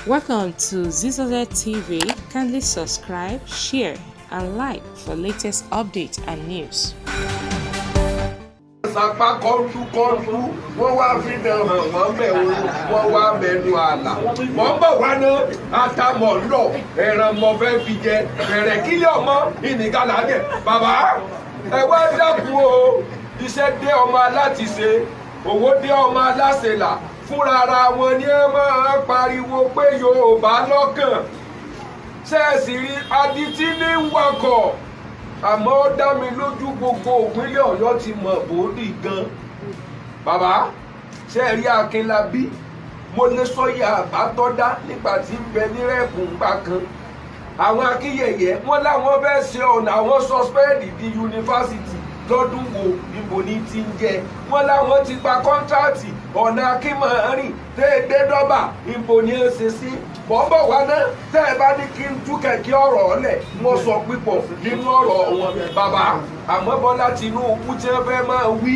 Welcome to Zizoze TV. Kindly subscribe, share, and like for latest updates and news. Sapá kọ́ńdú-kọ́ńdú, wọ́n wá fi dàn hàn wọ́n bẹ̀ wọ́n, wọ́n wá bẹnu àlà. Wọ́n bọ̀ wá ná atamọ̀ lọ, ẹran mọ fẹ́ fi jẹ bẹ̀rẹ̀ kílẹ̀ ọmọ ìnìgalà jẹ. Bàbá, ẹ wá dákun o, iṣẹ́ dé, ọmọ alátiṣe òwò dé, ọmọ aláṣẹlà fúnra ara wọn ni ẹ máa pariwo pé Yorùbá lọ́kàn ṣẹ́ẹ̀sì rí adití ní wakọ̀. Àmọ́ ó dá mi lójú, gbogbo ìpínlẹ̀ Ọ̀yọ́ ti mọ̀ bòódì gan. Bàbá, ṣe é rí Akínlábí, mo lè sọyà àbátọ́dá nígbà tí ń bẹ ní rep ńgbà kan. Àwọn akínyẹ̀yẹ wọn láwọn fẹ́ ṣe ọ̀nà, àwọn suspend di yunifásitì lọ́dún wo, níbo ní ti ń jẹ? Wọ́n láwọn ti gba contract ọ̀nà akínmọ̀ọ́rìn déédéé dọ́bà, níbo ní ẹ ṣe sí? Mọ̀ ń bọ̀ wá ná. Tẹ́ ẹ bá ní kí n tú kẹ̀kẹ́ ọ̀rọ̀ ọ̀lẹ̀, wọ́n sọ pípọ̀ nínú ọ̀rọ̀ wọn, bàbá. Àmọ́ Bọ́lá Tinubu tí wọ́n fẹ́ máa wí,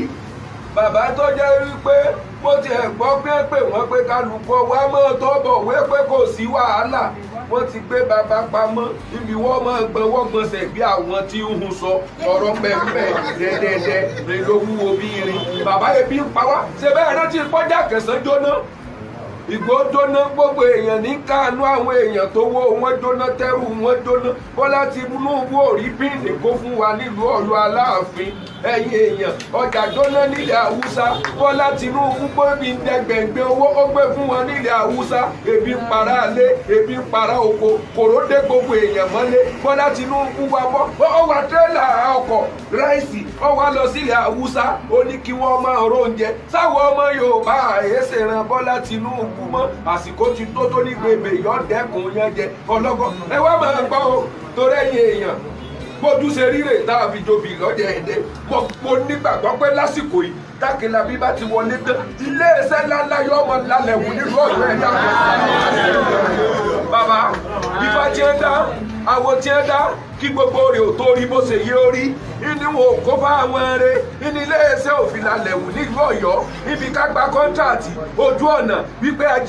bàbá, tó jẹ́ wípé mo ti ẹ̀ gbọ́ pé pé wọ́n pé kálukú wa máa tọ́ bọ̀ wé pé kò sí wàhálà. Wọ́n ti gbé bàbá pamọ́ níbi wọ́n máa gbọ́n wọ́n gbọ̀nsẹ̀ bí àwọn tí ń hun sọ ọ̀rọ̀ pẹ̀pẹ̀ dẹ́dẹ́dẹ́ rẹ ló wúwo bí irin. Bàbá, ebi ń pa wá. Ṣe bẹ́ẹ̀ rántí pọ́jà kẹsàn-án jóná, ìgbó jóná, gbogbo èèyàn ní káànú, àwọn èèyàn tó wó wọn jóná, tẹrù wọn jóná. Bọ́lá Tinubu ò rí píìnì kó fún wa nílùú Ọ̀yọ́ Aláàfin. Ẹ̀yin èèyàn, ọjà jóná nílẹ̀ Haúsá. Bọ́lá Tinubu gbóbi ń dẹgbẹ̀ngbẹ̀ owó, ó gbé fún wọn nílẹ̀ Haúsá. Ebi ń para alé, ebi ń para oko, kòró dé gbogbo èèyàn mọ́lé. Bọ́lá Tinubu wa bọ́, ó wà tírélà ọkọ̀ ráìsì, ó wá lọ sílẹ̀ Haúsá, ó ní kí wọ́n máa róúnjẹ sáwọn ọmọ Yorùbá. Àyèsè ran Bọ́lá Tinubu mọ́. Àsìkò ti tó tó ní gbèbè yọ̀ dẹ́kun yẹn jẹ ọlọ́gọ́. Ẹ wá máa gbọ́ o, torí ẹ̀yin èèyàn, bójú ṣe ríre tá a fi jobi lọ́jọ́ ẹ̀dẹ́. Mo nígbàgbọ́ pé lásìkò yìí, tákìlábí bá ti wọlé tán, iléeṣẹ́ ńláńlá yóò mọ lálẹ́ wù nílùú Ọ̀yọ́. Ẹ̀dá bàbá, ifá tí ń dá àwo tí ń dá kí gbogbo rẹ̀ ò tó rí bó ṣe yé orí inú wọn ò kó bá àwọn eré inú iléeṣẹ́ òfin lálẹ́ wù nílùú Ọ̀yọ́, ibi ká gba contract ojú ọ̀nà wípé ají.